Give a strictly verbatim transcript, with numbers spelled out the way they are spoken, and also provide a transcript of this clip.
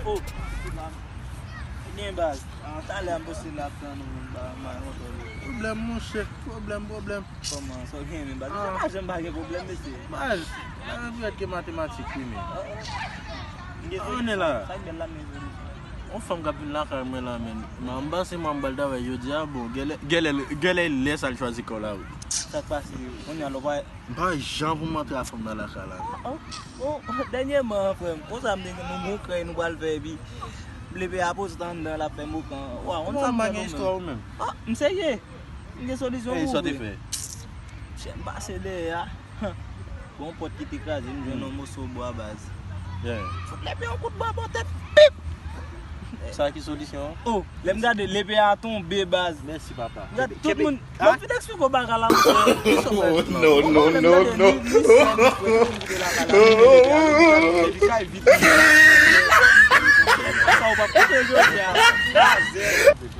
Oh, gen baz. Ah, talè a m poste la ap tann ou menm ba may moto li. Pwoblèm, monchè. Pwoblèm, pwoblèm. Kòman, sa w gen menm baz? Mesye, pa janm pa gen pwoblèm, mesye. Baz, la nan pèryòd ke matematik, wi, men. Ah, ah. Sa w gen solisyon? Sa k bèl la, m gen solisyon. Yon fanm k ap vin lakay mwen la, men. M panse m ba l travay jodi a, bon, genlè, genlè, genlè lè sa l chwazi kò l la, wi. Sa k pase? Kounye a, lè w pa M pa jan pou m antre a fanm nan lakay la. Oh, oh, oh, dènyèman, frè m, konsa m te gen nou bon krèy nou pral fè, epi m leve a poze anndan l ap fè mokan. Waw, konn sa m fè non menm. Ah, m serye. M gen solisyon pou ou, vre. Sa w te fè? Chè, m pase dèyè a. Gon pòt ki te kraze, m jwenn yon moso bwa, baz. Fout lepe yon kout bwa bò tèt, pip! Sa ki solisyon an? Oh, lè m gade lepe a tonbe, baz. Mèsi, papa. Gad tout moun. Mwen fin eksplike w bagay la, monchè. Oh, no, no, no, no. Sa w pa kote jodi a.